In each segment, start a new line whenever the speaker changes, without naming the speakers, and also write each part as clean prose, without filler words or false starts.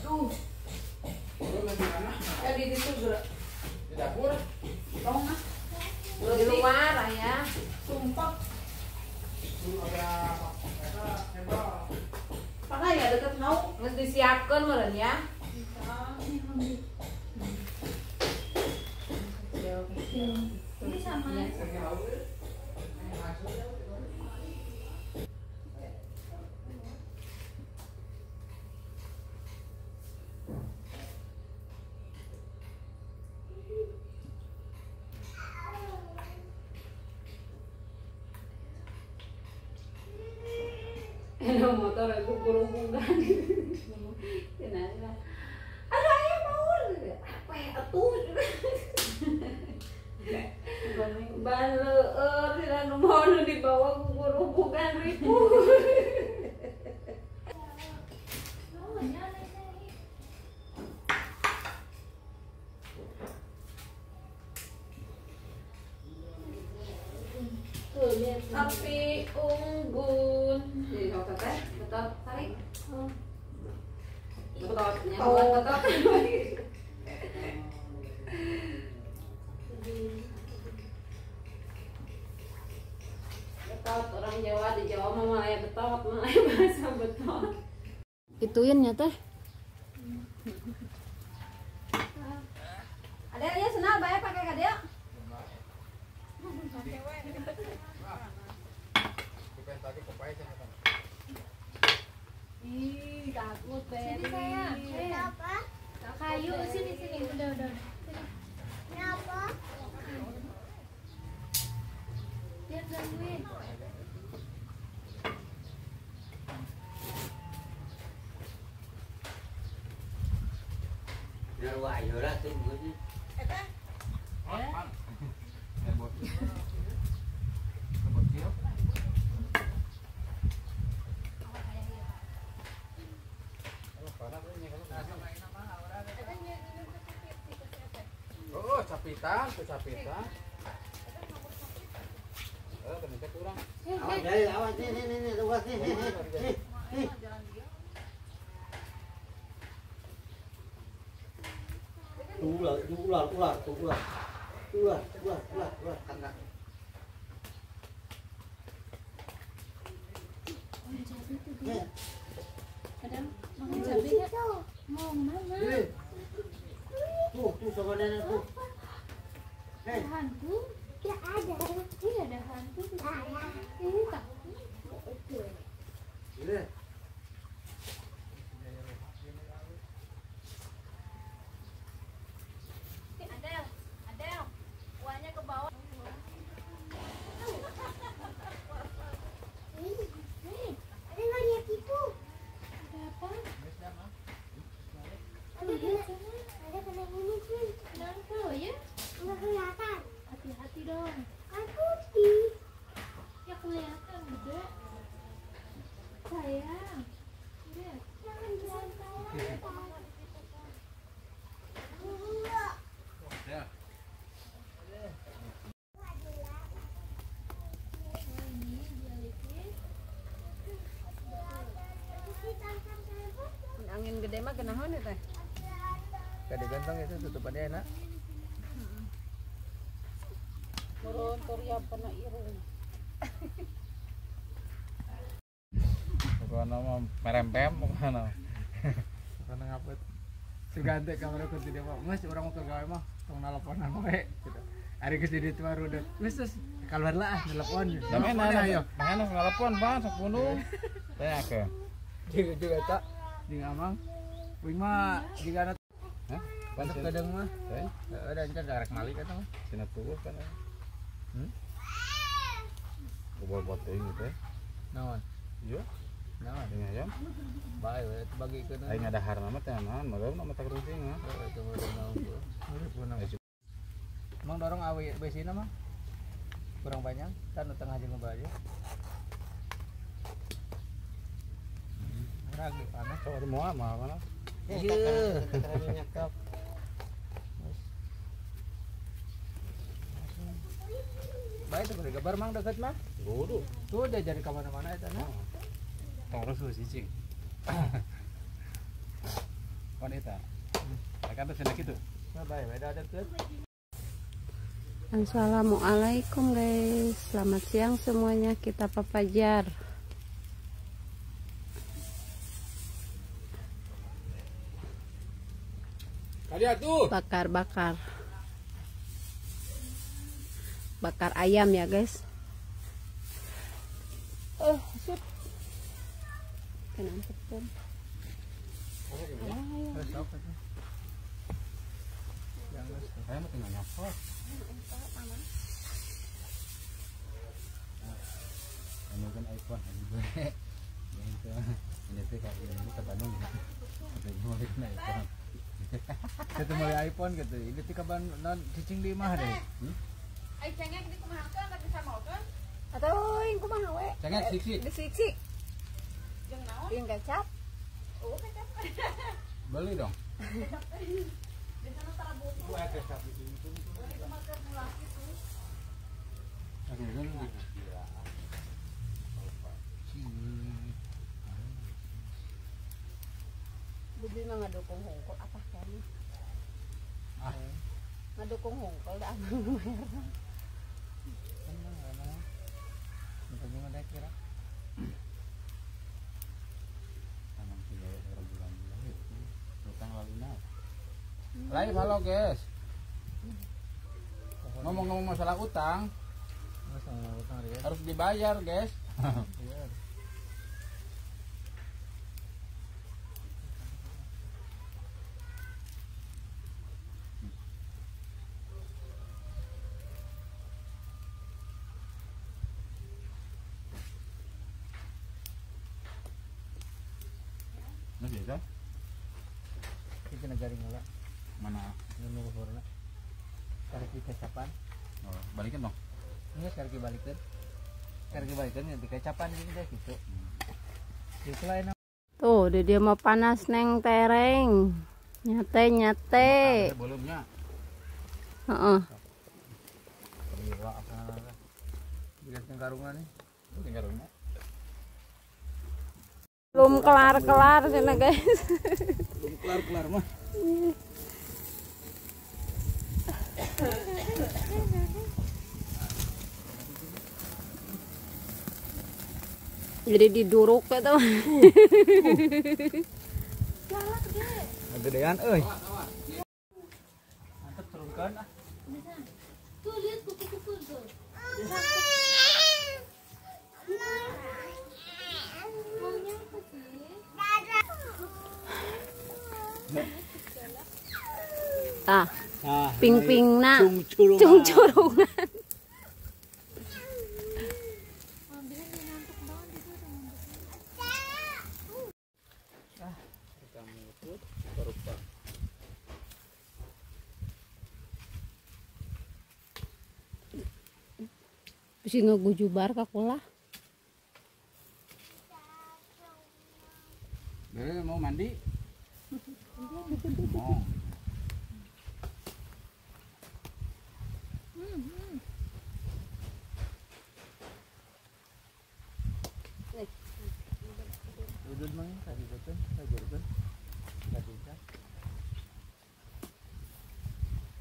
Tuh. Ya di situ gerak.
Di dapur.
Tong ah. Di luar ayah. Sumpah. Mana ya deket mau? Harus disiapkan meren ya.
Ini sama.
Motor aku kurungan. Aduh ayah mau apa ya atuh. Ban leueur cenah nu mau nu dibawa ku kurubukan ribu. Api unggun. Jadi kalau teteh betul tarik. Betul, betul. Betot orang Jawa di Jawa mah malah betot, malah bahasa betot. Ituin ya teh. Ada ya senang bae pakai ka dia. Ih, takut Beri.
Sini sayang. Apa? Kayu sini sini udah. Sini. Ini apa? Biar gangguin.
Ya wah, ya lah tuh bunyi.
Eta.
Oh, capitan, tuh capitan. Oh, ternyata kurang.
Awas, awas, nih, nih, nih, luas nih, nih, nih, nih. Ular, ular, ular, ular, ular, ular, ular, ular, kandang.
Kadang makan cabai nggak? Mau mana?
Tuh, tuh sama nenek tuh.
Ada hantu? Tidak ada. Iya ada hantu. Ini takut.
Ini.
Adel, Adel, uangnya ke bawah.
Ada nggak lihat itu?
Ada apa?
Ada kena ini sih.
Kenapa ya?
Nggak kelihatan.
Hati-hati dong.
Kan putih.
Ya kelihatan gede. Sayang. Lihat.
Jangan bilang kelihatan.
Ya.
Angin gede mah kenaon ya teh?
Gak digantong itu tutupannya enak.
Turun turya pernah irung.
Bukan nama merempem, bukan nama. Bukan ngapet. Sugante kamar aku tidak mau. Mas orang mau kergawe mah tong naleponan we gitu. Ari geus di ditu mah rudet. Geus terus keluar lah telepon.
Mana ayo? Mana telepon Bang sok bunuh. Tanya ke.
Juga eta jeung Amang. Kuing mah jigana.
Hah?
Masuk kadang mah. Heeh, da encan darek malik eta mah.
Cenah tuh kan. Buat-buat teuing teh.
Naon?
Iya.
Naon?
Ini ayam.
Bae we bagikeun.
Aing ada harna mah teh naon, meureun mah teh kerusing ah.
Heeh, itu meureun naon. Mang dorong awe besina mah. Kurang banyak, kan tengah jeung baju. Ragi panas
sok moal mah mana?
Iya. Baik tuh beri kabar mang dekat mah.
Bodoh.
Tuh dia jadi kemana-mana itu nah.
Tong rusuh sih cing. Wanita. Kan tuh senang gitu.
Assalamualaikum guys, selamat siang semuanya. Kita papajar. Bakar-bakar, bakar ayam ya guys. Oh, shoot. Kena tepung.
Saya mau tinggal nyopot. Ini kan iPhone, ini tuh kayak ini ke Bandung. Katanya mau bikin iPhone.
Kita mau iPhone gitu. Ini tuh ke Bandung, non cicing di imah deh.
Ai cengek di kumaha keun bisa maokeun?
Atau yang kumaha we?
Cengek sik-sik.
Di sik-sik.
Jeung naon?
Jeung kecap.
Oh, kecap.
Beli dong.
Bibi mah ngadukung hongkol apa kayaknya?
Ah.
Ngadukung hongkol dah abang merah.
Live, halo guys. Ngomong-ngomong masalah utang, harus dibayar guys. Nah, gitu.
Kita jaring lah.
Mana?
Nunggu hurna. Karek dikecapan.
Oh, balikin dong.
Enggak, karek dibalikin. Karek dibalikin yang dikecapan gini deh gitu. Gitu lah enak.
Tuh, dia mau panas neng tereng. Nyate-nyate.
Belumnya.
Heeh.
Gila apa? Bikin karungan nih.
Bikin karungan.
Belum kelar-kelar sana guys.
Belum kelar-kelar mah.
Jadi diduruk gitu.
Galak deh.
Gedean euy. Mantap turunkan ah.
Tuh lihat kupu-kupu tuh. Maunya apa sih?
Ah, ping-pingna, cung-curungan. Bisa ngegujubar kakulah.
Bere mau mandi? Mau.
Udud mah tadi betul, sajarkeun. Tadi kan.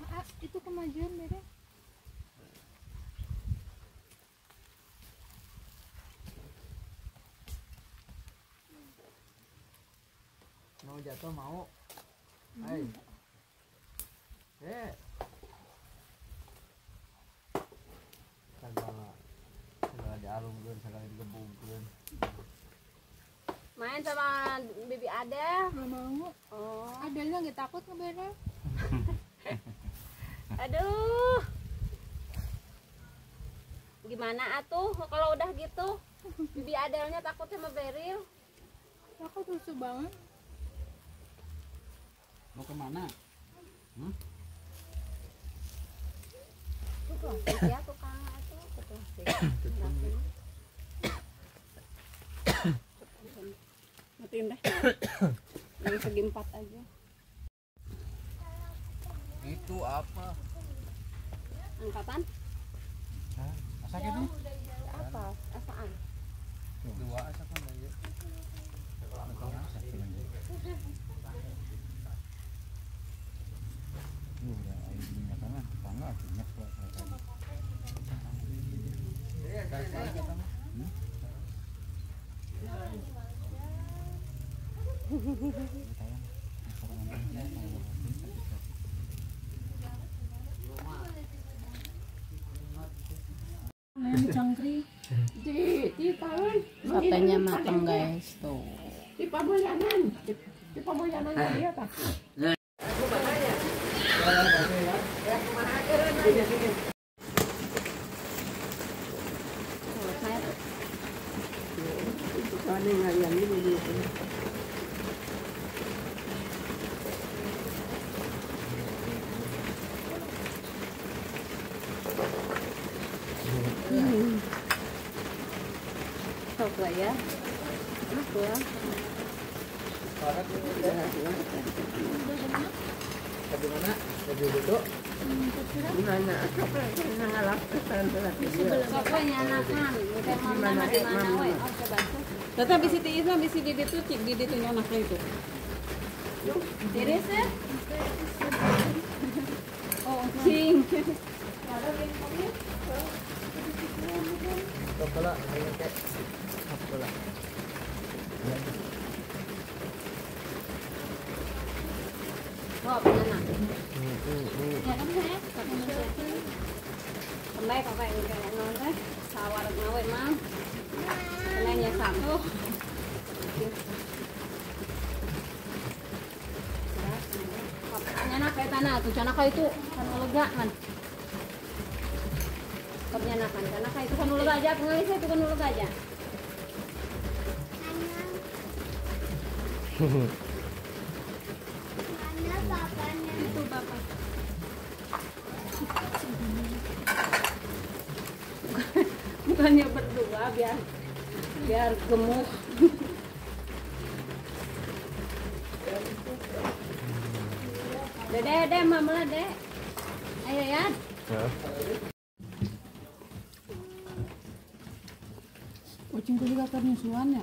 Ah, itu kemajuan bere.
Mau jatuh mau. Hai. Segala segala dialungkeun, segala digebugkeun.
Main sama Bibi Adel.
Nggak mau.
Oh.
Adelnya nggak takut ngeberel.
Aduh. Gimana atuh kalau udah gitu? Bibi Adelnya takut sama Beril.
Takut lucu banget.
Mau kemana? Hmm?
Itu plastik ya tukang itu plastik. Matiin deh. Yang segi empat aja.
Itu apa?
Angkatan?
Hah? Asak itu?
Apa? Apaan?
Dua asakan aja.
Cangkri di tahun
satenya matang guys tuh.
Di Pamoyanan, di Pamoyanan dia tak. Sok lah ya. Aku ya.
Di mana? Di itu.
Di mana? Sok nyanakan, mana di mana we?
Tetapi bisi ti isna bisi di ditu cik di ditu nyanakna itu.
Tiris ya? Oh, cing.
Coba ini kayak apa lah.
Oh, banana. Ya kan saya, kembali pakai ini kayak non teh, sawar nawe mang. Kenanya satu. Nyana kayak tanah tuh, cana kayak itu kan lega kan. Pernyanakan karena kayak itu kan ulah aja, pengelis itu kan ulah aja.
Mana papanya?
Itu bapak. Bukannya berdua biar gemuk. Dede, dede, mama dede. Ayo ya.
Kucingku juga kan nyusuan ya.